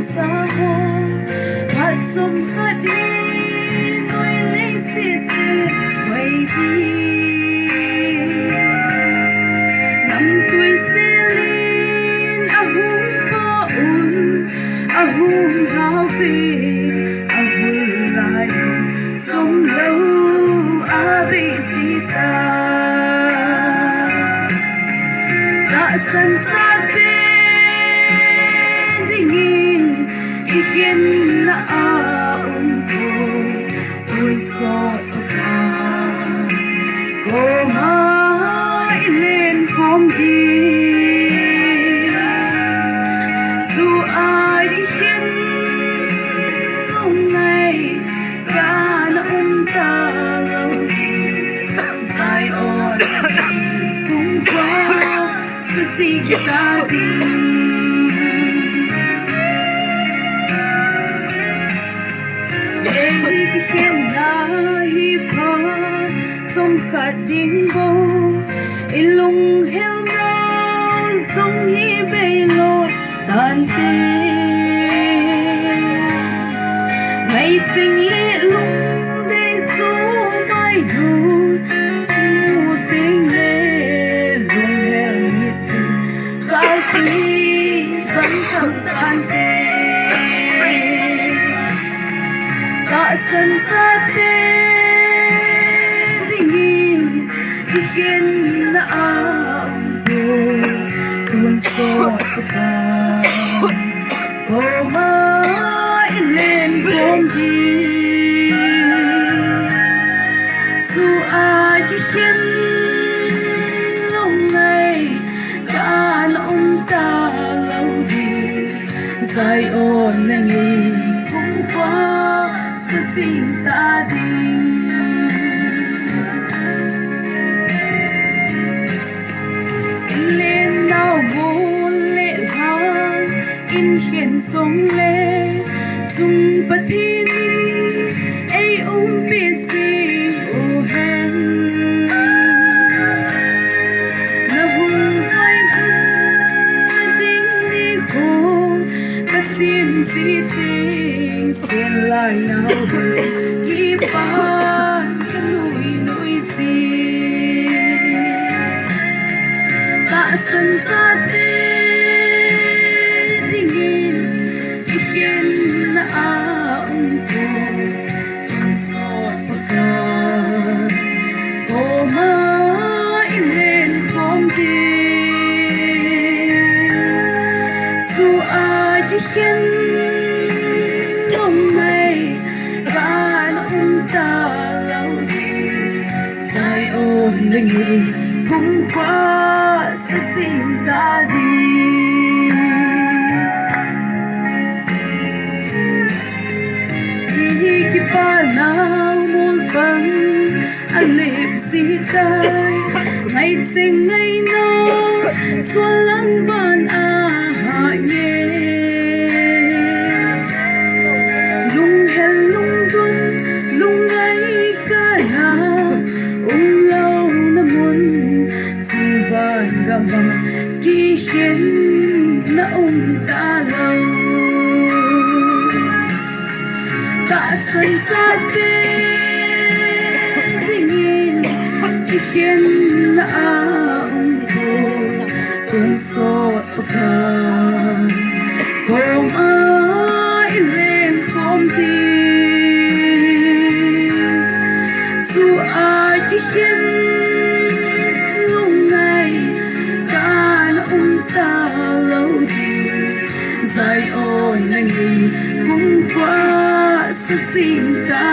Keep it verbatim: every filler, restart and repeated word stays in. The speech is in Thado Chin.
Sa ho, phat chomkhat hi noi lei sese mai hi. Namtui selin ahung po un, ahung hao ve, ahung lai. Somlou a beisita. Tahsan chate dingin ikhenna a um ko. Tunsot ka koma ilen khom di. Su a ikhen lungngai kana um talou. Zion kumkwa sasing ta ding. Ei kikhenna hi phat chomkhat ding bou, ilunghel nau jong hi beilou tante. Meiching le lungdei sumai lut, luteng le lunghel mitlhi kaltui vang tham tante. Tahsan chate dingin ikhenna a um ko. Tunsot ka koma ilen khom di. Su a ikhen lungngai kana um talou di. Zion lengin kumkwa sasing ta ding. Ilen nau bol le hang, inkhen song le chung Pathen in ei umpi sing u hen. Na hung vai hun ding ni ko, ka sim si ting sen lai nau kipan ka nui nui si. Tahsan chate dingin ikhenna a um ko. Tunsot ka koma ilen khom di. Su a ikhen lungngai kana um talou di. Zion lengin kumkwa sasing ta ding. Ihi kipana mol pang alep si tai. Ngai cheng ngai no sual lang ban a ha nge. Lunghel lungdon lungngai kana umlouna mun, chungvai gam a kikhenna um talou. Tahsan chate dingin ikhenna a um ko. Tunsot ka koma ilen khom di. Su a ikhen lungngai kana um talou di. Zion lengin kumkwa sasing ta